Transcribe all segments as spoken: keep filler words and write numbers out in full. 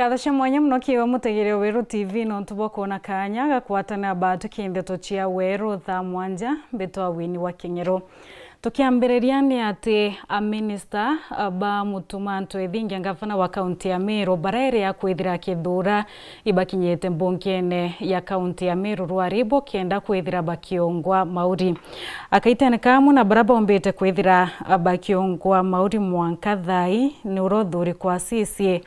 Ngatho cia mwanya mono kiiwe mutegeeri wa Weru T V nontu bwa kwona kaanya ga kwatana batu ki ndeto cia Weru thaa mwanja, mbitwa Winnie wa King'ero. Tukiambiriria ni ati a minister, a, ba Mutuma M'Ethingia, ngavana wa kaunti ya Meru, baraerea kwithira akithuura ibakinyite mbungene ya kaunti ya Meru rwari bo kenda kwithira bakiungwa mauri. Akaitene kamwe na bara baumbite kwithira bakiungwa mauri mwanka thaa ii ni uria uthuuri kwa C C A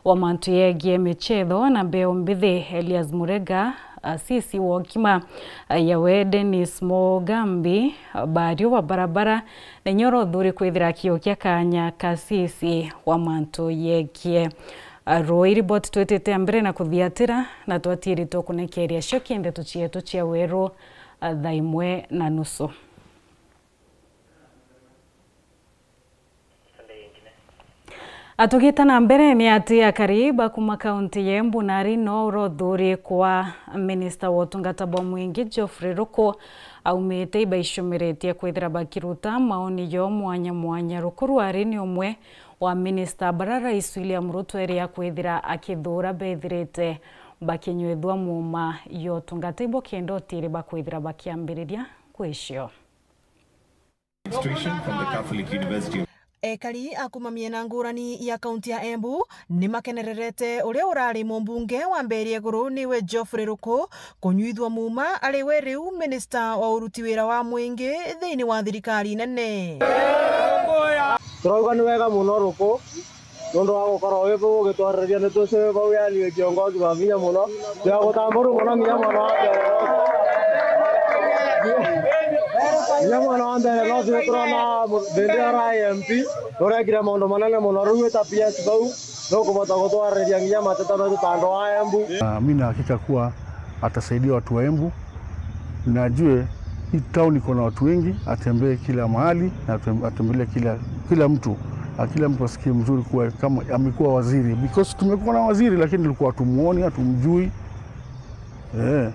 wa mantu yegie michetho na mbeu mbithi Elias Murega, a, C C wa ugima, a, yawe Dennis Mugambi, a, bario ba barabara, na inya uria uthuuri kwithira akiukia kaanya ka C C wa mantu yegie, a, rui. Riboti twitite mbere na kuthiatira, na twatiiri tukunekeria cio ki ndeto cietu cia Weru, a, thaa imwe na nusu. A, tugita na mbere, ni ati akari ba kuma kaunti ya Embu nari no uria uthuuri kwa minista wa utungata bwa mwingi Geoffrey Ruku aumite ibaicumiritie kwithira bakiruta maoni jo mwanya mwanya. Ruku rwari ni umwe wa minista bara Rais William Ruto eria kwithira akithuura bethirite bakinywithua muuma ya utungata ibo kenda utiiri bakwithira bakiambiriria kwicio. Administration from the Catholic University of Ekari a kuma miena ngurani ya kaunti ya Embu ni makenererete uria urari mumbunge wa Mbere Iguru niwe Geoffrey Ruku kunyuithua muuma ari we riu minista wa uruti wira wa mwingi thiini wa thirikari nene. Turauga ni wega muno Ruku, nundu wa gukorwo wi bau ugitwarereria, ni twisi wi bau, yani wi kiongozi wa vinya muno. Tugagutamburu muno nginya mwana wa mbere. Nginya mwana wa mbere, no twi turona mu-, bindi ara I M P, nurekire maundu manene muno. Riu wi ta P S bau, nukubota gutwarereria nginya mateta metu ta andu a Embu. Ah, mi na hakika kuwa atasaidia watu wa Embu. Na ajue hii town iko na watu wengi, atembee kila mahali na atem-, atembelee kila, kila mtu. Ah, kila mtu asikie mzuri kuwa kama amekuwa waziri, because tumekuwa na waziri lakini tulikuwa hatumuoni, hatumjui. Eh.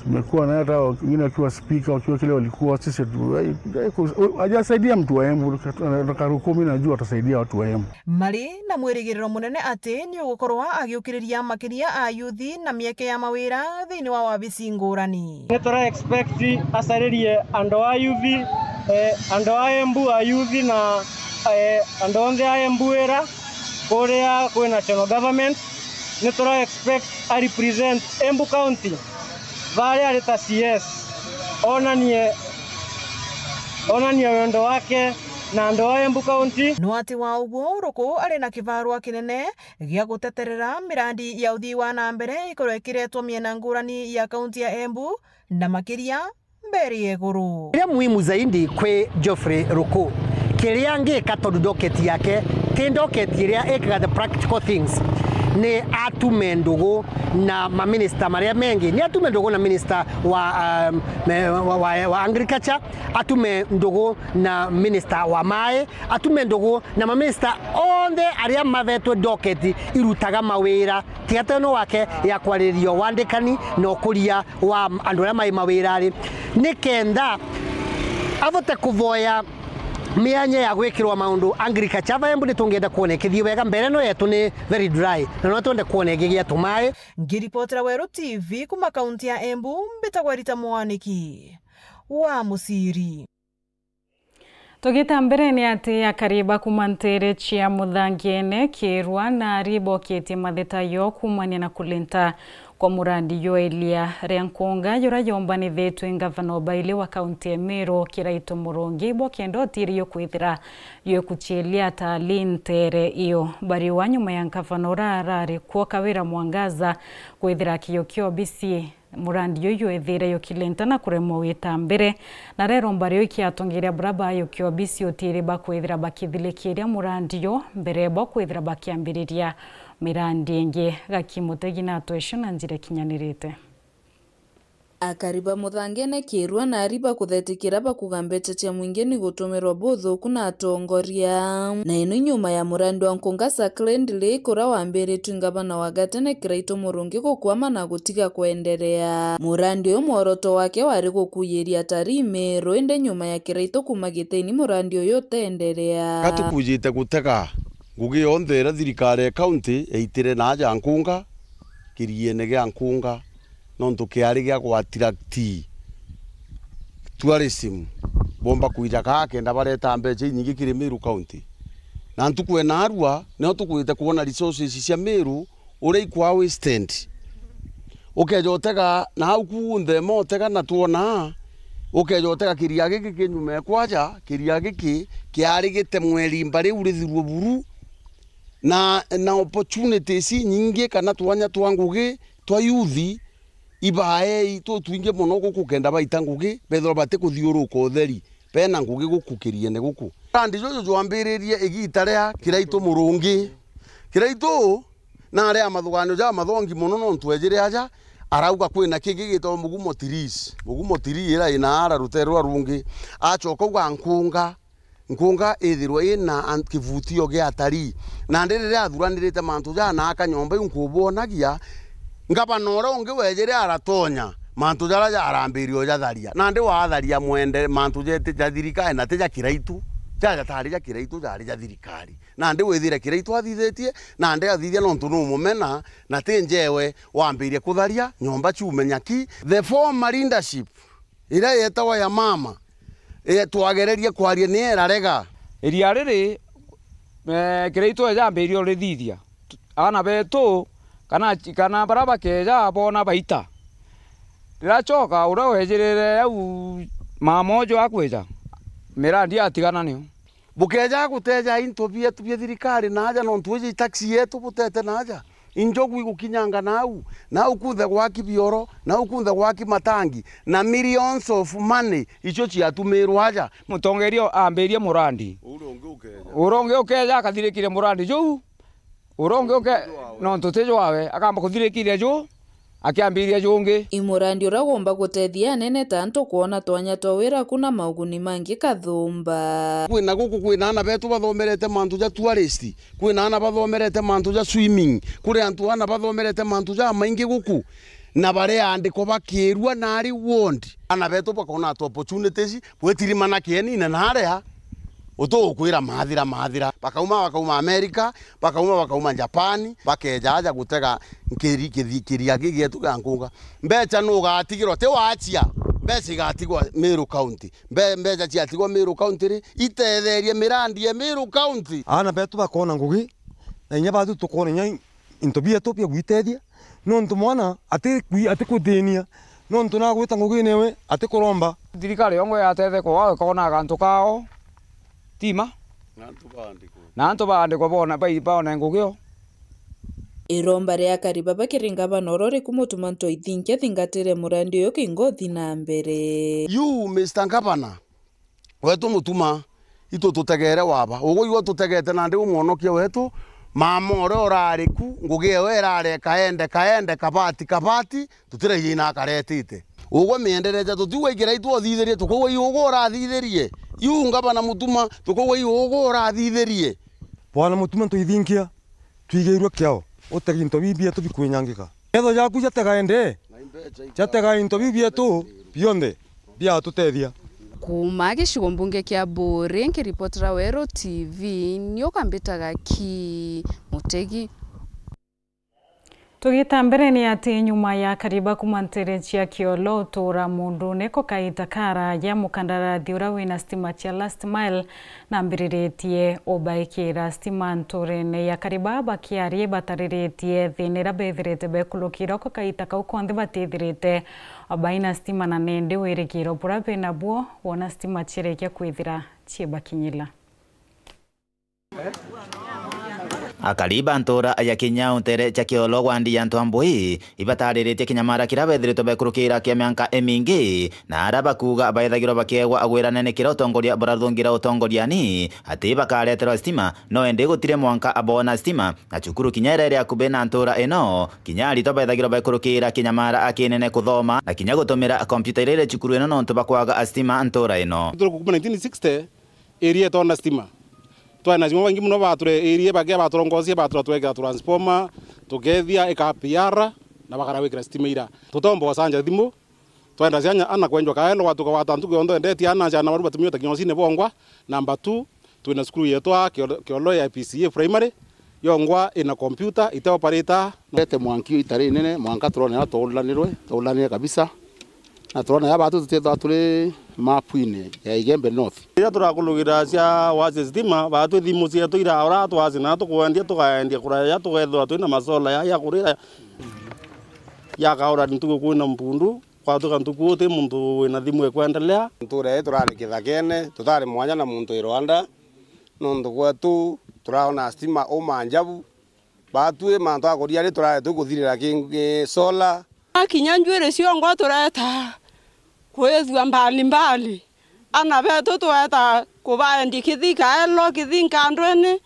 Tumekuwa na hata wengine wakiwa speaker, wakiwa kile walikuwa, sisi hatu-, hai-, haiku-, hajasaidia mtu wa Embu. Nataka Ruku, mi najua atasaidia watu wa Embu. Mari na mwirigiriro munene ati ni ugukorwa agiukiriria makiria a yuthi na mieke ya mawira thiini wa wabici ngurani. Ni tura expect acaririe andu a yuthi, eh, andu a Embu a yuthi na, eh, andu onthe a Embu wira kuria kwi national government. Ni tura expect a represent Embu County baria ari ta C S, onanie, onanie wendo wake na andu a Embu County. No ati wa uguo, Ruku ari na kibarua kinene gia guteterera mirandi ya uthii wa na mbere ikorwo ikiretwo miena ngurani ya kaunti ya Embu, na makiria Mbere Iguru. Kiria muhimu zaidi kwi Geoffrey Ruku, kiria ngika tondu docket yake ti docket iria ikaga the practical things, ni atume ndugu na maminista maria mengi, ni atume ndugu na minista wa, um, me-, wa, wa, wa agriculture, atume ndugu na minista wa mai, atume ndugu na maminista onthe aria mavetwe docket irutaga mawira, tiga teno wake ya kwaririria wandikani na ukuria wa andu aria mai mawirari, ni kenda avote kuvoya mianya ya gwikirwa maundu agriculture. Ava Embu ni tungenda kwona ikithii wega, mbere no yetu ni very dry, na no twende kwona igigia tumai. Ngiripotera Weru T V kuma kaunti ya Embu, mbitagwa Rita Mwaniki wa Muciri. Tugita mbere, ni ati akari ba kuma ntere cia Muthangiene, Kirwa na Ari bokitie matheta yo kumania na kulinta kwa murandi jwa iria ria Nkunga, juria jombanithitwe ngavana o baili wa kaunti ya Meru, Kiraitu Murungi, bo kenda utirio kwithira jwikuchilia atalii ntere iyo. Bariwa nyuma ya ngavana uria arari kuo Kawira Mwangaza kwithira akijukia obisi, murandi juju ethire yukilenta na kuremwa wita mbere, na rero mbari yo ikiatongeria bura bayukia obisi utiri bakwithira bakithilikiria murandi yo mbere bo kwithira bakiambiriria mirandi ingi. Gaki Mutegi na atwesho na njira ikinyanirite. Akari ba Muthangene, Kirwa na Ari bakuthetikira bakuga mbecha cia mwingi ni gutumirwa buthuku na atongoria. Na ino nyuma ya murandi wa Nkunga Sacred Lake uria wambiritwe ngavana wa gatene Kiraitu Murungi gukwama na gutiga kwenderea. Murandi uyu mworoto wake wari gukuyiria atarii Meru, indi nyuma ya Kiraitu kuma gitini murandi uyu utenderea. Gatukujite gutega Ngugi yonthe iria thirikari ya county yaitire naaja Nkunga, kiriene gia Nkunga, nontu kiari gia ku attract tourism, bomba kwija kaa kenda bareta mbeca inyingi kiri Meru County. Na ntuku ya naarua, nio tukwite kwona resources cia Meru uria ikwa wasted. Ukeja utega na au kunthe motega na twona, ukeja utega kiria giki ki nyuma ya kwaja, kiria giki kiari gitemwe rimba riu rithirwe buru, na, na opportunities inyingi kana twanya twa ngugi twa youth ibaei tutwingi mono guku kenda baita ngugi, bethirwa batikuthiuruka utheri, bena ngugi guku kiriene guku. Kandi juju jwambiririe igita ria Kiraitu Murungi. Kiraitu nari a mathuganio jamathongi mono, nontu ejire aja, arauga kwina kingi gitagwa Mugumo Trees. Mugumo Tree ira ina ara rutere rwa rungi. Acoka auga Nkunga, Nkunga ithirwa ina an-, kivutio gia atarii. Nandi riria athuranirite mantu jaa na aka nyomba iu nkubonagia, ngavana uria ungi wejire aratonya, mantu jaria jarambiria ujatharia. Nandi watharia mwende mantu jeti ja thirikari na ti ja Kiraitu. Jaja jatari ja Kiraitu, jari ja thirikari. Nandi withire Kiraitu athithitie, nandi athithia nontu numumena, na ti njewe wambirie kutharia, nyomba ciume nyaki. The former leadership, iria yetagwa ya mama, eh, twagererie kwaria ni irarega. Iria riri, eh, Kiraitu eja ambirie urithithia. Aana betu, kana, kana baria bakeja boona baita. Riracoka, uria wejirire au mama uju akwija, mirandi atigana niyo. Bukeja guteja into bietu bia thirikari naaja, nontu iji taxi yetu butete naaja. Injogu igukinyanga nau, nau kunthe gwaki bioro, nau kunthe gwaki matangi, na millions of money icio ciatumirwe aja. Mutongeria ambirie murandi. Uria ungi ukeja. Uria ungi ukeja akathirikiria murandi juu. Uria ungi uke-, nontu ti jwawe, akamba kuthirikiria juu, akiambiria jungi. I murandi uria ugomba gutethia anene ta antu kwona twanya twa wira kuna mauguni mangi kathumba. Kwina guku kwina aana betu bathomerete mantu ja tourist, kwina aana bathomerete mantu ja swimming, kuri antu aana bathomerete mantu ja maingi guku, na bareandikwa bakirua nari ward. Aana betu bakona tu opportunities, gwitirimana kienine na aria utugukwira maathira, maathira. Bakauma, bakauma America, bakauma, bakauma Japan, bakeja aja gutega nkiri-, kithi-, kiria giki gietu gia Nkunga. Mbeca nugatigirwa, ti wacia, mbeca igatigwa Meru County. Mbe-, mbeca ciatigwa Meru County ri, itetherie mirandi ya Meru County. Aana betu bakona ngugi, na inya batu tukona inya into bietu bia gwitethia, nontu mwana atikwi-, atikuthinia, nontu nagwita ngugine we atikuromba. Thirikari yongo yatethe kwa ikona gantu kao, tima. Na antu baandikwa. Na antu baandikwa bona, bai-, baone ngugi o. Iromba ria Karibaba kiri ngavana uria uriku Mutuma Ntoithinkia athingatire murandi uyu kingo uthi na mbere. You, Mister Governor, wetu Mutuma, itu tutegere waba. Ugwe iwe tutegete nandi u mwonokia wetu, mama uria urari ku, ngugi ewe irari kaende, kaende, kabati, kabati, tutiraiye ina akaretite. Ugwe miendereja, tutiuga ikira itu uthithirie, tukuuga i ugwe urathithirie. Iu ngavana Mutuma, tukuuga i ugwe urathithirie. Bwana Mutuma Ntoithinkia, twigeirwe kiao, utege into biu bietu bikwinyangika. Metho jaku jatega ende, jatega into biu bietu bionthe biatutethia. Kuuma gicigo mbunge kia Buuri, nkiripotera Weru T V, ni ukambitaga ki Mutegi. Tugita mbere ni ati nyuma ya Kariba kuma ntere cia Kiolo utura mundune ko kaita karaya, mukandarathi uria wina stima cia Last Mile nambiriritie ubaikira stima nturene ya Kariba. Bakiaria batariritie thina iria bethirite bekurukira ko kaita kau konthe batithirite baina stima, na nendi wirikiro buria bena buo wona stima ciarikia kwithira ciibakinyira. Akari ba ntura ya Kinyau ntere cia Kiolo wandi ya Ntwambui ibatariritie kinyamara kiria bethiritwe bekurukira kia mianka imingi, na aria bakuuga baethagirwa bakiegwa agwirane ni kiria utongoria burathungira utongoriani ati bakareterwa stima, no indi gutiri mwanka boona stima, na cukuru kinya iria iri akubi na ntura ino, kinya aritwa bethagirwa bekurukira kinyamara kinene kuthoma na kinya gutumira kompiuta iria iri cukuru ino nontu bwa kwaga stima ntura ino. Turi kuma nineteen sixty, area itona stima. Twari na stima baingi mono bature area, bagia baturongosia, batura twekira transformer, tukethia ika P R, na bakara gwikira stima ira. Tutomba gusanja thimu, twenda ciana ana kwenjwa kaelo, watuka wata ntuku yonthe endetie ana ciana baru batumio ta kinyosine bongwa. Number two, Twina cukuru yetu aa Kiolo, Kiolo ya P C A primary, yongwa ina computer, ite operator. Ete mwanki ita rinene, mwanka turona ya taulanirwe, taulanire kabisa. Na turona ya batu tutethwa turi mapuine ya Igembe North. Riria turakurugira cia wasi stima, batu thimu cietu ira ura twasi na tukwendia, tukaendia kuraya, tukethwa twina masola ya, ya kurira ya kaura ntuku kwina mpundu. Kwatuka ntuku uti muntu wina thimu ikwendelea. Ntura ii turari kithakene, tutari mwanya na muntu i Rwanda, nontu gwetu turaona stima uma njabu. Batwi mantu akuria ri turari tukuthirira kingi sola. Akinya njuiri ciongwa tureta kwithua mbali mbali. Ana betu tweta kubaendi kithi kaelo, kithi nkandwene.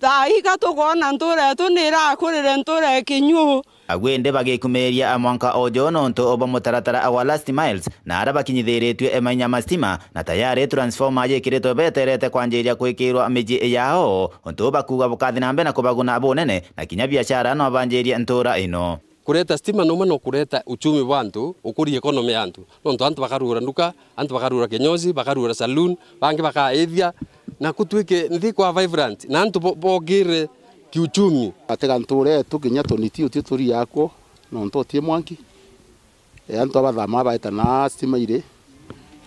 Thaa ii ka tukwona ntuura yetu ni irakurire ntuura ya kinyuu. Agwe indi bagikumiria mwanka uju nontu bwa mutaratara wa last miles, na ara bakinyithiritue mainya ma stima, na tayari transformer yikiritwe beterete kwanjiria kwikirwa miji yao, untu bakuuga bukathi na mbere na kubaguna bunene, na kinya biashara no banjirie ntuura ino. Kureta stima numwe no kureta uchumi bwa antu, ukuria economy ya antu. Nontu antu bakarugura nduka, antu bakarugura kinyozi, bakarugura saloon, bangi bakaithia, na kutwike nthi kwa vibrant, na antu bo-, bogire kiuchumi. Atega ntuura yetu kinya tuniti uti turiakwo, nontu uti mwanki. E, antu abathama baeta na stima iri,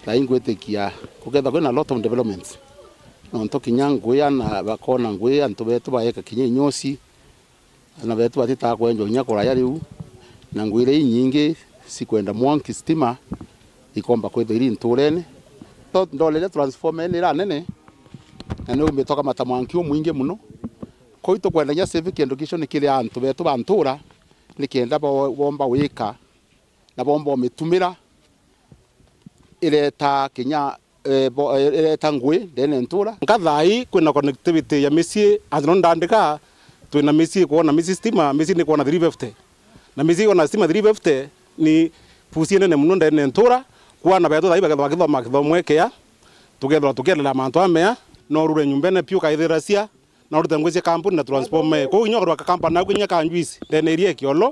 na ingwitikia kuketha kwina lot of developments. Nontu kinya ngui ana bakona ngui, antu betu baeka kinya inyosi, Ana betu batitaga kwenjwa kinya kuraya riu, na ngui iria inyingi cikwenda mwanki stima ikomba kwithwa iri ntuurene. To ndorere transformer ino iranene, na ni umitoka mata mwanki umwingi muno. Kou itukwenda kinya civic education kiri antu betu ba ntuura, nikenda bo-, bomba wika na bomba umitumira ireta kinya, eh, bo-, eh, ireta ngui ndene ntura. Nka thaa ii kwina connectivity ya micii, as no ndandika, twina micii kwona micii stima, micii ni kwona three fifty. Na micii kwona stima three fifty ni pusi nene muno ndene ntura. Kwana betu thaa ii bakethwa bakithoma kithomo ikea, tukethwa tukiendelea mantu amea, no urure nyumbene piu kaithira cia, na urute ngui cia kampuni na transformer. Kwou kinya ukarwa kakampuni naku kinya ka njuici ndene iria ikiolo,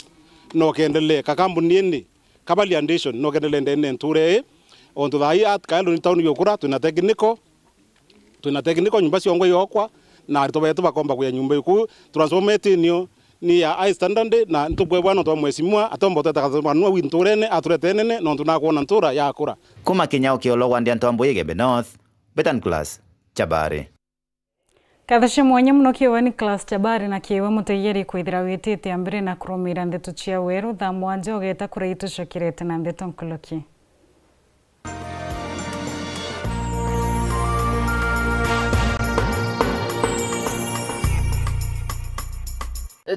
no kendelee. Kakampuni ini Kabali Addition, no kendelee ndene nture ii. Ontu thaa ii at Kaelo ni town yukura, twina technical, twina technical nyumba ciongwa yokwa, na aritwa betu bakomba kuya nyumba iku. Transformer itinio ni ya high standard, na ntukwebwa no twa mheshimiwa, atomba uteta kathoma nua wi nturene, aturete nene, nontu nakwona ntura yakura. Kuma Kinyao kiologwa ndi antu a Mbuyi Igembe North, Betan Class, Chabari. Ngatho cia mwanya muno kiwe Nicholas Chabari na kiwe mutegeri kwithira witite ambere na kurumira ndeto cia weru thaa mwanja ugeta kuria itucokirete na ndeto nkuluki.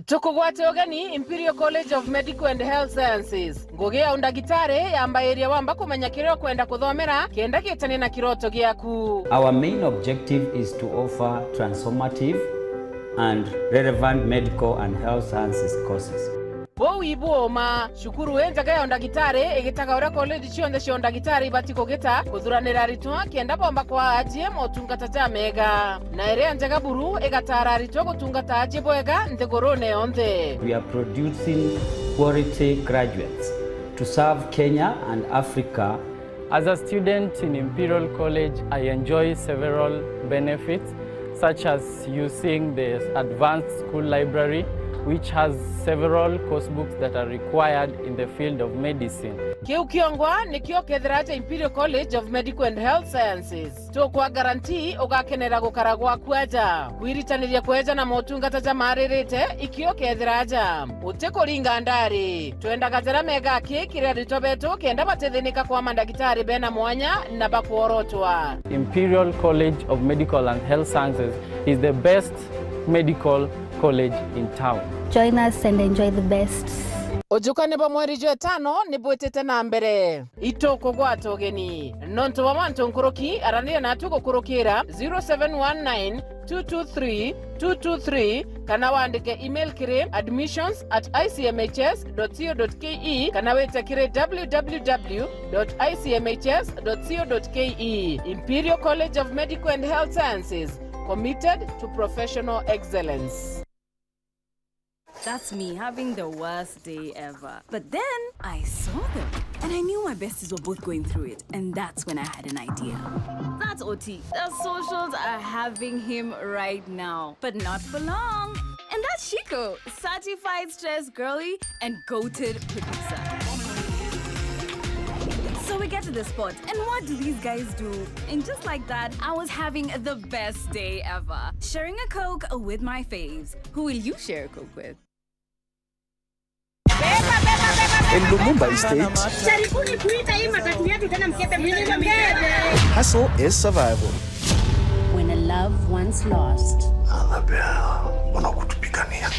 Tukugwate ugeni Imperial College of Medical and Health Sciences. Ngugi ya undagitari yambairia wamba kumenya kiria ukwenda kuthomera kenda gitanie na kiroto giaku. Our main objective is to offer transformative and relevant medical and health sciences courses. Buu ibu uma, cukuru injega ya undagitari igitaga uria college cionthe cia undagitari ibati kugita, kuthuranira aritwa kenda bomba kwaa ajie motungata jamega. Na iria njega buru igataara aritwa gutungata aji bwega nthigurune yonthe. We are producing quality graduates to serve Kenya and Africa. As a student in Imperial College, I enjoy several benefits, such as using the advanced school library, which has several course books that are required in the field of medicine. Kiu kiongwa nikio kethira aja Imperial College of Medical and Health Sciences. Tukwa guarantee ugakenera gukara gwaku aja. Kwiritaniria kweja na motungata jamaaririte, ikio kethira aja. Uti kuringa ndari. Twendaga jaria mega aki kiri aritwa betu kenda batithinika kwa mandagitari bena mwanya na bakworotwa. Imperial College of Medical and Health Sciences is the best medical college in town. Join us and enjoy the best. Ujukani bwa mweri jwa itano ni bwitite na mbere. Itukugwata ugeni. Nontu bwa mantu nkuruki, aranira natu gukurukira zero seven one nine two two three two two three, kana wandike email kiri admissions at I C M H S dot co dot K E, kana wite kiri W W W dot I C M H S dot co dot K E. Imperial College of Medical and Health Sciences, committed to professional excellence. That's me having the worst day ever. But then I saw them and I knew my besties were both going through it. And that's when I had an idea. That's O T. The socials are having him right now, but not for long. And that's Shiko, certified stress girly and goated producer. So we get to the spot, and what do these guys do? And just like that, I was having the best day ever, sharing a Coke with my faves. Who will you share a Coke with? In Lumumba Estate, Jaribuni kuita hii matatu yetu tena, mkebe mkebe. Hustle is survival. When a love once lost Annabel, mbona kutupigania?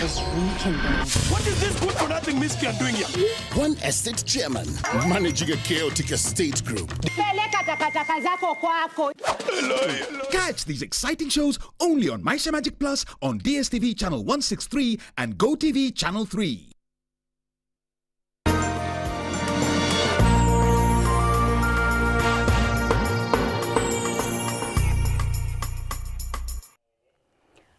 is rekindled. What is this good for nothing miscreant doing here? One estate chairman managing a chaotic estate group. Peleka takataka zako kwako. Catch these exciting shows only on Maisha Magic Plus on D S T V channel one six three and Go T V channel three.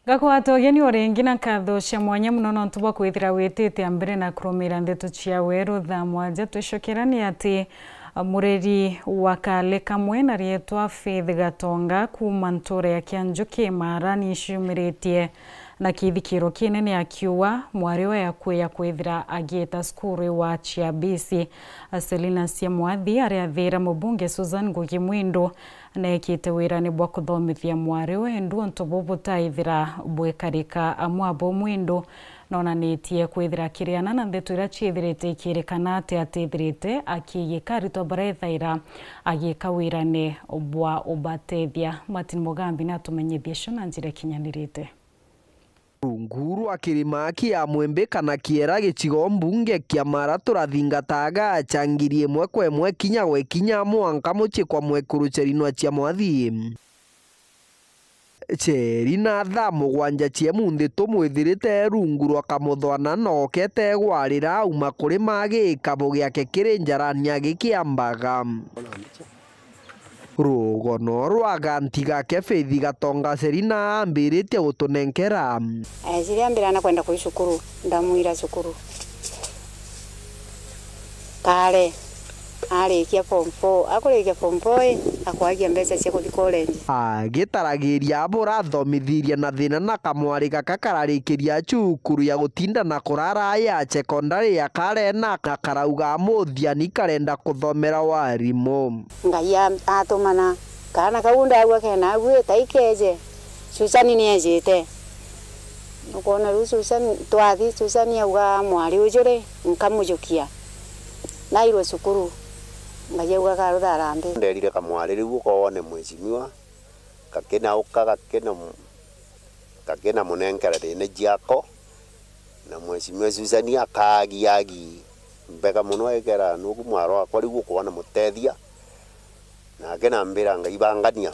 Ngakwata ugeni o ringi na nkatho cia mwanya muno nontu bwa kwithira witite a mbere na kurumira ndeto cia weru thaa mwanja. Twicokera ni ati, a, mureri wa kale kamwe na rietwa Faith Gatonga kuuma ntura ya Kianjuki Maara ni ciumiritie na kithikiro kinene akiuga mwari we akuya kwithira agiita cukuru wa Chiabisi. A, Selina Siamwathi aria athira mubunge Susan Ngugi Mwindu neekite wirane bwa kuthomithia mwari we, indu untu buu butaithira bwikarika. Amwe abo Mwindu nonanitie kwithira akiriana na ndeto iria ciithirite ikirikana ati atithirite akigika aritwa baria ethaira agika wirane bwa ubatethia. Martin Mugambi natumenyithie cio na njira ikinyanirite. Rungu rwa kirima kia Mwimbi kana Kiera gicigo mbunge kia Mara turathingataga cha ngiri imwe kwa imwe kinya gwe kinya mwanka mucii kwa mwekuru Cherino Chiamwathi. Cherino thaa mugwanja cia munthi tumwithirite rungu rwa kamuthwana nookete gwarira auma kuri magi kabo giake kiri njarani agikiambaga. Rugono rwa ganti gake Faith Gatonga Serina ambiritie gutunenkera. Eciria ambira na kwenda kuthi cukuru, ndamwira cukuru. Kare, arikia form four, akurikia form four i, akwagia mbeca cia kuthi college. Agitaragiria abura athomithirie na thina na kamwari gaka kararikiria cukuru ya gutinda na kurara ya sekondari ya Kare na karauga muthiani karenda kuthomera warimu. Ngai a- atumana kaana kau ndaigua kena aguite ikeeje, Susani ni eejite. Nukwona riu Susani, twathi, Susani auga, "Mwari uju ri, nkamujukia." Nairwe cukuru, Ngai auga, "Karutha arambi." Nderire kamwari riu ukoone mwecimiwa, gakinauka, gakina- gakinamunenkera thina ciako. Na mwecimiwa Susani akaagiagi mbega mono, ekera nuku mwaro wakwa riu ukwona mutethia. Nake nambira, "Ngai bangania."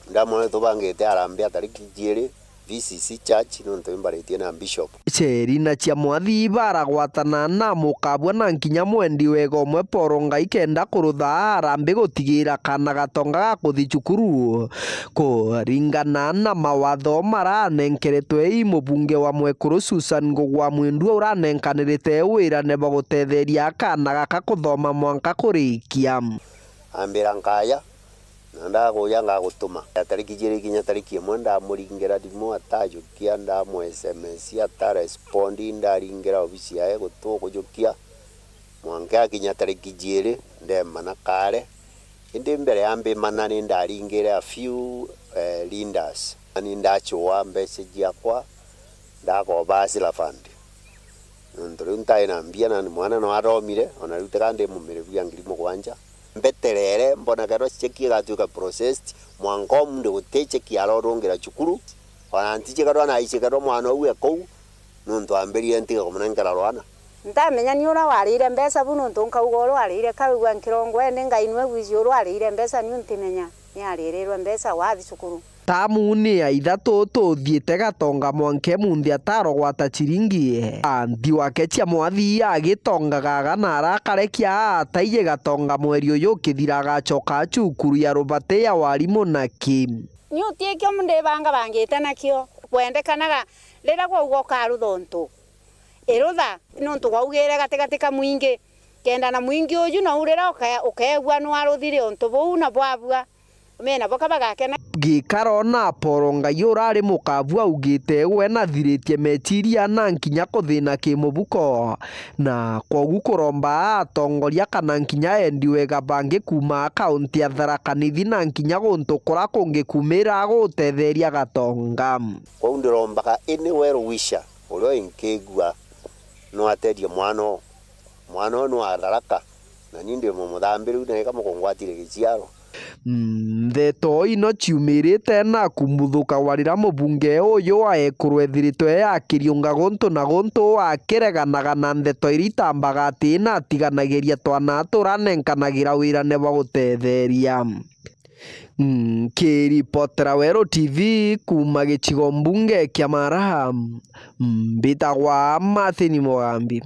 Ndamwona tubangite arambia tariki jiiri V C C church, nontu imbaritie na bishop. Cherina Chiamwathi baragwatana na mukabua na nkinya mwendi wega umwe Poro Ngai kenda kurutha arambi gutigira kana Gatonga ga kuthi cukuru. Kuringana na mawatho maranenkeretwe i mubunge wa mwekuru Susan Ngugwa Mwindu uranenkanirite wirane bwa gutetheria kaana gaka kuthoma mwanka kurikia. Ambira, "Nkaya, na ndakuja ngagutuma." Ya tariki jiiri kinya tariki imwe ndamuringira thimu atajukia, ndamu S M S atarespondi, ndaringira obisi yae gutu kujukia. Mwanka akinya tariki jiiri, ndemana Kare. Indi mbere ya mbimana ni ndaringire a few, eh, leaders. Ani ndachua mbeca ciakwa, ndakoba Hustler Fund. Nontu riu ntai na mbia, na mwana no athomire, ona riu tiga ndimumire bia ngiri mugwanja. Mbeterere, mbona kethirwa cheki igatuika processed, mwanka umunthi guti cheki arorungira cukuru, ona ntichikethirwa naichikethirwa mwana uu e kuu, nontu ambirire ntige kumunenkera rwana. Ntamenya ni uria warire mbeca bu, nontu nkauga uria warire kaigua nkirongwene, Ngai niwe bwiji uria warire mbeca, niu ntimenya ni aririrwe mbeca wathi cukuru. Tamu ni ya ithatu tuthiite Gatonga mwanka munthi atarogwata chiringi. Anthi wake Chiamwathi agitongaga na arakarekia ataije Gatonga mweri uyu ukithira agacoka cukuru ya rubate ya warimu naki. Ni utiikio ndibangabangite nakio, kwendekanaga Riria gwauga ukarutha untu, irutha niuntu gwaugire gatigati ka mwingi, kenda na mwingi uju nou riria uke-, ukeegua nwaruthire untu buu na bwabua, mena boka bagakena. Gikaro na Apollo Ngai urari mukabu augite we nathiritie meciria na nkinya kuthina kimubuko, na kwogu kuromba atongoria kana nkinya endi wega bangi kuuma kaunti ya Tharaka Nithi na nkinya guntu kura kungi kumira gutetheria Gatonga. Kwou ndirombaga any well wisher uria unkigua no ateethie mwana uu. Mwana uu ni wa Tharaka, na ni ndi mumuthambi riu, na ika mukungwatire giciaro. Mm, ndeto ino ciumirite na kumuthuka wa riria mubunge uyu wa Ekuru ethiritwe e akiriunga guntu na guntu akireganaga na ndeto iria itambaga ati na atiganagiria twana turia anenkanagira wirane bwa gutetheria. Nkiripotera Weru T V kuuma gicigo mbunge kia Mara, mbitagwa Martin Mugambi.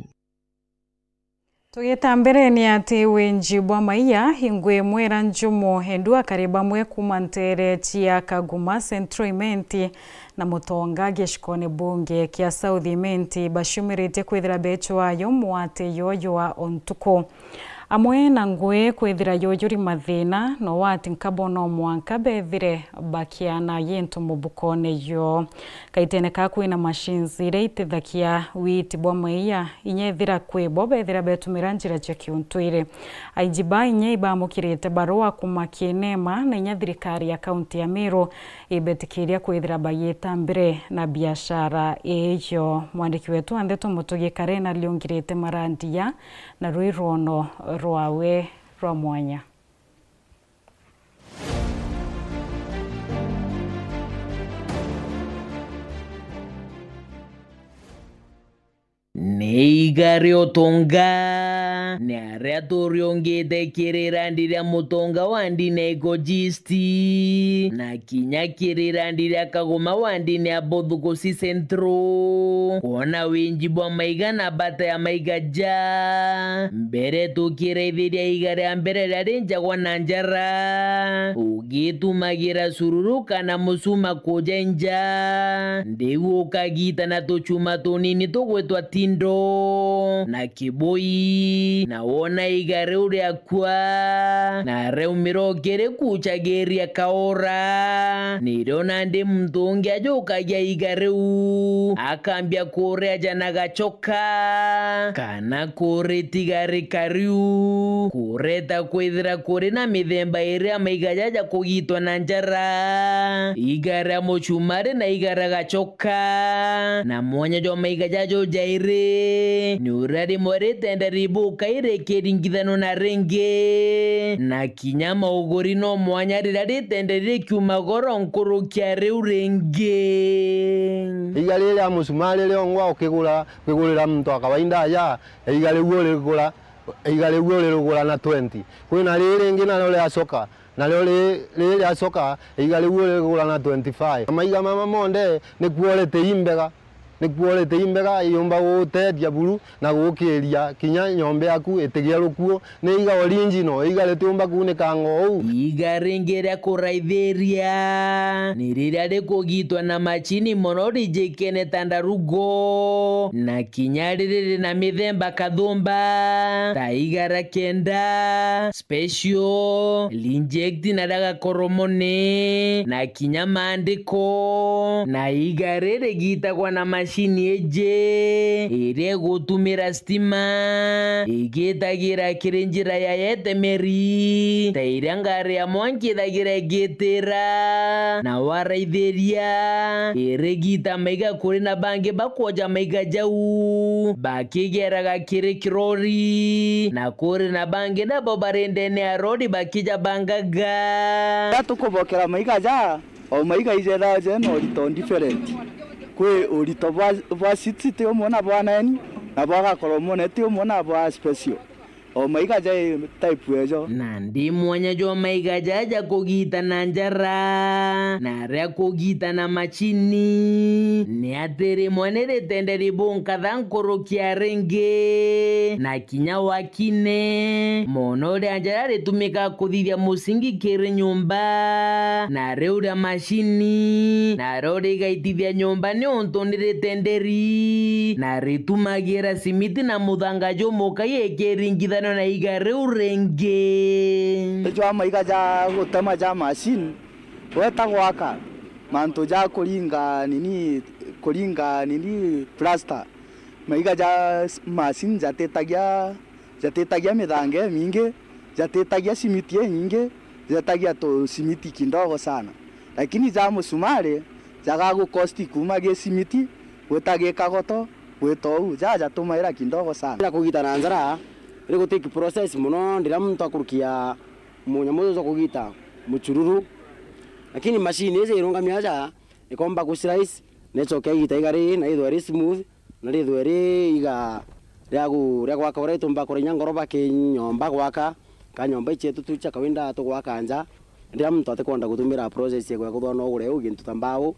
Tugita mbere ni ati winji bwa maia, ingwi mwera njumu endu akari bamwe kuuma nteere cia Kaguma Central Imenti na Mutonga gicikone bunge kia South Imenti baciumiritie kwithira becu ayo mwate yoyo wa o ntuku. Amwe na ngui kwithira yuyuri mathina, no wati nkabo no mwanka bethire bakiana yintu mubukone yo. Kaitene ka kwina machines iria itithakia witi bwa maia, inya ethira kwi bo bethira betumira njira cia kiuntwiri. Aiji ba inya ibamukirite barua kuma kinema na inya thirikari ya kaunti ya Meru ibetikiria kwithira bayita mbere na biashara iyo. Mwandiki wetu wa ndeto Mutugi Karena aliungirite marandia na rwi rwono rwawe rwa mwanya. Ni iga ria utonga, ni aria turiungite kiri randi ria mutonga wa ndini ya Ikojisti, na kinya kiri randi ria Kaguma wa ndini ya Bothukusi Central. Kwona winji bwa maiga na mbata ya maiga ja, mbere tukiraithiria iga ria mbere riria rinjagwa na njara, ugitumagira sururu kana mucuma kuja nja, ndiu ukagita na tucuma tunini tugwitwa tindo na kibui, na wona iga riu riakua, na riaumira ukirikucagiria kaura, nirio nandi muntu ungi ajukagia iga riu, akambia kuria jana gacoka, kana kuritiga rikariu, kureta kwithira kuri na mithemba iri ya maiga jaja kugitwa na njara, iga ria mucumari na iga ria gacoka. Ka na mwanya jwa maiga jajo jairi, ni uria rimwe ritenda ribuka irikiringithanwa na ringi, na kinya mauguri no mwanya riria ritenda rikiuma goro nkuruki ya riu ringi. Iga riri ria mucumari riongwa ukigura, ukigurira muntu wa kawaida aja, iga riu urigura, iga riu uririgura na twenty. Kwina riri ringi nario riacoka, nario ri-, riri riacoka, iga riu urigura na twenty-five. Maiga mama monthe ni quality imbega, ni quality imbega yumba gutethia buru na gukiria kinya nyomba yaku itigia rukuo. Ni iga original, iga ritiumba kuunikanga uu. Iga ringi ria kuraithiria ni riria rikugitwa na macini mono rijikene ta ndarugo, na kinya riri rina mithemba kathumba, ta iga ria kenda, special, reject na ria gakoromone, na kinya maandiko. Na iga riri rigitagwa na macini iji iria igutumira stima, igitagira kiri njira ya yetemeri, ta iria ngari ya mwanki ithagira igitira. Na waraithiria, irigita maiga kuri na bangi bakwoja maiga jau, bakigeraga kiri kirori, na kuri na bangi nabo bari ndene ya rori bakija bangaga. Riria tukubokera maiga ja, o maiga ijethagwa jena urito different. Kwi urito bwa, bwa six ti umwe na bwa nine, na bwa gakoromone ti umwe na bwa special. O maiga ja type ejo. Nandi mwanya jwa maiga jaja kugita na njara, na aria kugita na macini, ni ati rimwe ni ritende ribunka tha nkuruki ya ringi, na kinya wakine mono ria njara ritumika kuthithia musingi kiri nyumba, na riu ria macini, na rio rigaitithia nyumba niuntu ni ritenderi, na ritumagira simiti na muthanga jumukai ikiringithanua na iga riu ringi. Jwa maiga ja gutema ja machine, weta gwaka, mantu ja kuringa nini, kuringa nini plaster, maiga ja s-, machine jatitagia, jatitagia mithanga imingi, jatitagia simiti inyingi, jetagia tu simiti kidogo sana. Lakini ja musumari, jagagu cost kuma gi simiti, gwita gi kagoto, gwita uu, ja jatumaira kidogo sana. Ja kugita na njara, ri gutake process mono, ndira muntu akurukia munyamu uju jwa kugita muchururu. Lakini machine iji irungamia aja, ikomba ku slice, na icoke igita iga ri, na ithwe ri smooth, na rithwe ri iga ria gu-, ria gwaka uria itumba kurainya ngoroba ki nyomba gwaka, ka nyomba icietu tu cia kawaida tugwaka nja, ndira muntu atikwenda gutumira process ya gwaka uthwa no ugure u gintu ta mbau.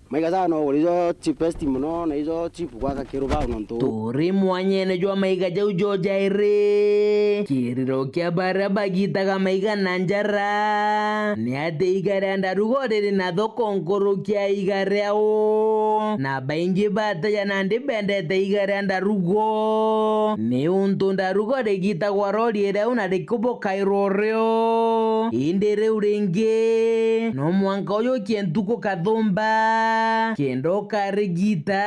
Maiga ja no ugure ijo cheapest mono na ijo cheap gwaka ki rubau nontu. Turi mwanyene jwa maiga jau jo jairi, kiriro kia baria bagitaga maiga na njara, ni ati iga ria ndarugo riri na thoko nkuruki ya iga riao, na baingi bateja nandi bendete iga ria ndarugo, niuntu ndarugo rigitagwa rori riu na rikubokairwa rio. Indi riu ringi, no mwanka ujukie ntuku kathumba, kenda ukarigita,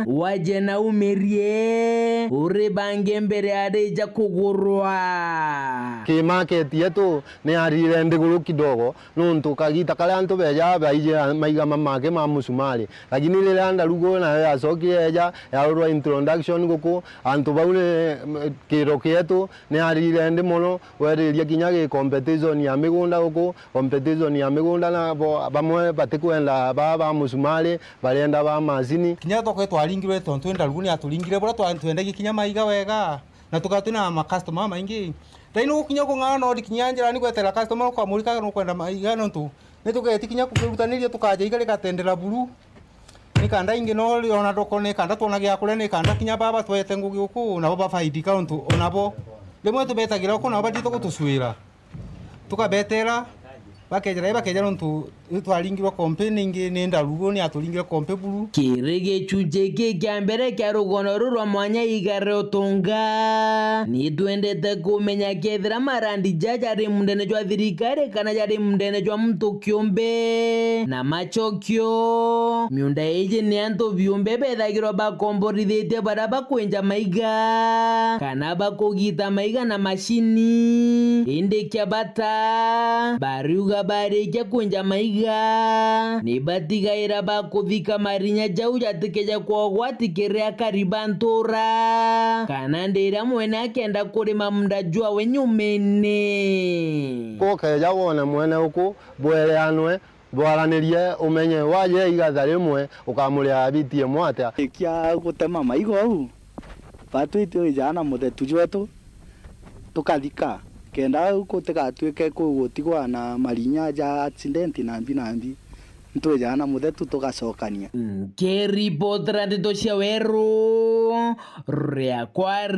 waje na umirie, uribange mbere arija kugurwa. Ki market yetu ni yarire nthiguru kidogo, nontu kagita karia antu beja baije maiga mamake ma musumari. Lakini riria ndarugo nayo yacokire yeja, yarurwa introduction guku, antu bau ni, kiro kietu ni yarire ndi mono, weriria kinya gi competition ya migunda guku, competition ya migunda na bo, bamwe batikwenda ba, ba musumari, barienda ba macini. Kinya thoko itwaringirwe tontu ndarugu ni aturingire, buria twa-, twendagia kinya maiga wega, na tukaa twina ma customer maingi. Thaini ugukinya kung'ana no uri kinya njirani gwetera customer ukamurika nukwenda maiga nontu ni tugeti kinya kukirutaniria tukaja iga rigatendera buru. Ni kanda ingi no riona thoko, ni kanda twona gia kuria, ni kanda kinya baba twete ngugi uku, nabo bafaidika untu onabo rimwe tubetagira uku nabo batite gutucwira. Tukabetera, bakejera, bakeja nontu ni twaringirwe kompe ningi ni ndarugu, ni aturingire kompe buru. Kiri gichunchi giki kia mbere kia rugono ruru rwa mwanya iga ria utunga, ni twendete kumenya kethira marandi jaja jari mundene jwa thirikari kana jari mundene jwa muntu kiumbe. Na macokio, miunda iji ni antu biumbe bethagirwa bakomborithitie baria bakwinja maiga, kana bakugita maiga na macini. Indi kia bata, bariuga barikia kwinja maiga, ni batigaira bakuthika marinya jau jatikeja kwa ugwati kiri akari ba ntura, kana ndiria mwene akenda kurima munda jwawe nyumene. Kukeja wone mwene uku bwereanwe, bwaranirie, umenye waje igatha rimwe ukamuria biti imwe atia. Ikia gutema maigo au, batwite ijana muthetu jwetu, tukathika, kenda au gutigatuike kugutigwa na marinya ja accident nambi nambi, ntwijana muthetu tugacokania. Nkiripotera ndeto cia Weru, riakwa ri-